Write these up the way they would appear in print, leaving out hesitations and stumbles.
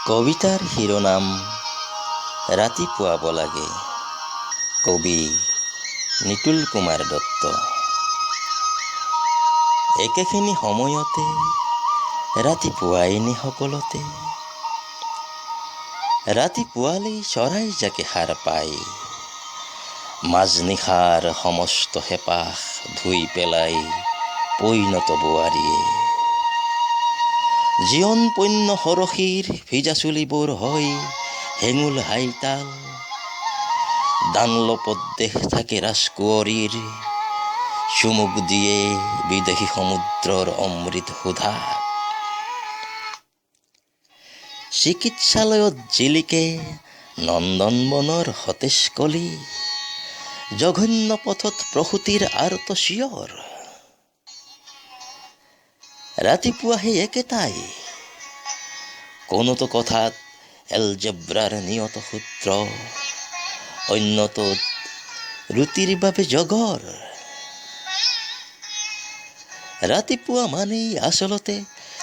কবিতাৰ শিৰোনাম ৰাতিপুৱাব লাগে। কবি নিতুল কুমাৰ দত্ত। একেখিনি সময়তে ৰাতিপুৱাই নে সকলোতে? ৰাতিপুৱালেই চৰাই জাকে সাৰ পায়, মাজনিশাৰ সমস্ত হেঁপাহ ধুই পেলাই পৈণত বোৱাৰীয়ে। জীয়ন পণ্য সৰসীৰ ভিজা চুলিবোৰ হয় হেঙুল হাইতাল, দানলপত দেহ থাকে ৰাজকুঁৱৰীৰ, চুমুক দিয়ে বিদেশী সমুদ্ৰৰ অমৃত সুধা। চিকিৎসালয়ত জিলিকে নন্দন বনৰ সতেজ কলি, জঘন্য পথত প্ৰসূতিৰ আৰ্ত চিঞৰ। ৰাতিপুৱা সেই একেটাই, কোনোটো কথাত এলজেব্ৰাৰ নিয়ত সূত্ৰ, অন্যটোত ৰুটিৰ বাবে জগৰ। ৰাতিপুৱা মানেই আচলতে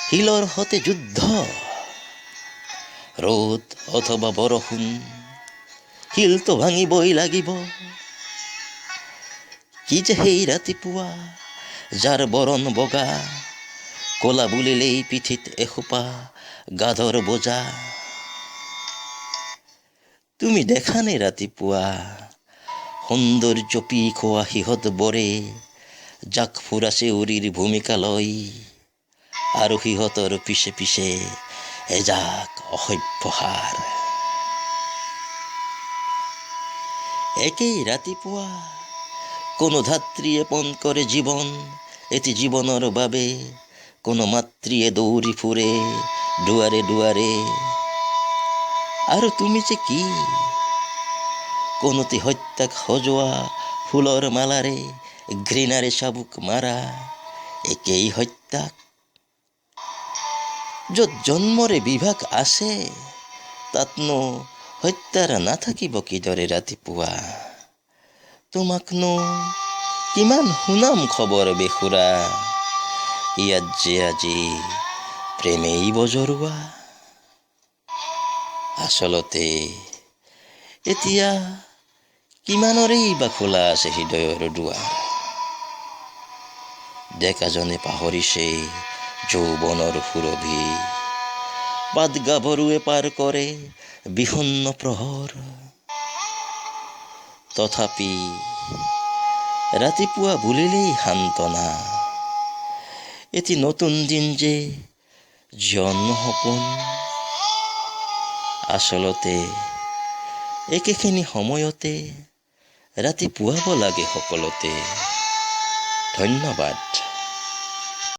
শিলৰ সতে যুদ্ধ। ৰ'দ অথবা বৰষুণ, শিলটো ভাঙিবই লাগিব। কি যে সেই ৰাতিপুৱা, যাৰ বৰণ বগা, ক'লা বুলিলেই পিঠিত এসোপা গাধৰ বোজা। তুমি দেখানে ৰাতিপুৱা সৌন্দৰ্য পি খোৱা সিহঁতবোৰে জাক ফুৰা চেউৰীৰ ভূমিকা লয়, আৰু সিহঁতৰ পিছে পিছে এজাক অসভ্য ষাঁড়। একেই ৰাতিপুৱা কোনো ধাত্ৰীয়ে পণ কৰে জীৱন এটি জীৱনৰ বাবে, কোনো মাতৃয়ে দৌৰি ফুৰে দুৱাৰে দুৱাৰে। আৰু তুমি যে কি, কোনোটি হত্যাক সজোৱা ফুলৰ মালাৰে ঘৃণাৰে চাবুক মাৰা একেই হত্যাক। য'ত জন্মৰে বিভাগ আছে, তাতনো হত্যাৰ নাথাকিব কিদৰে ৰাতিপুৱা? তোমাকনো কিমান শুনাম খবৰ বেসুৰা, ইয়াত যে আজি প্ৰেমেই বজৰুৱা। আচলতে এতিয়া কিমানৰেই বা খোলা আছে হৃদয়ৰ দুৱাৰ? ডেকাজনে পাহৰিছে যৌৱনৰ সুৰভি, পাত গাভৰুৱে পাৰ কৰে বিষণ্ণ প্ৰহৰ। তথাপি ৰাতিপুৱা বুলিলেই সান্তনা, এটি নতুন দিন যে জন্ম সপোন। আচলতে একেখিনি সময়তে ৰাতিপুৱাব লাগে সকলোতে। ধন্যবাদ।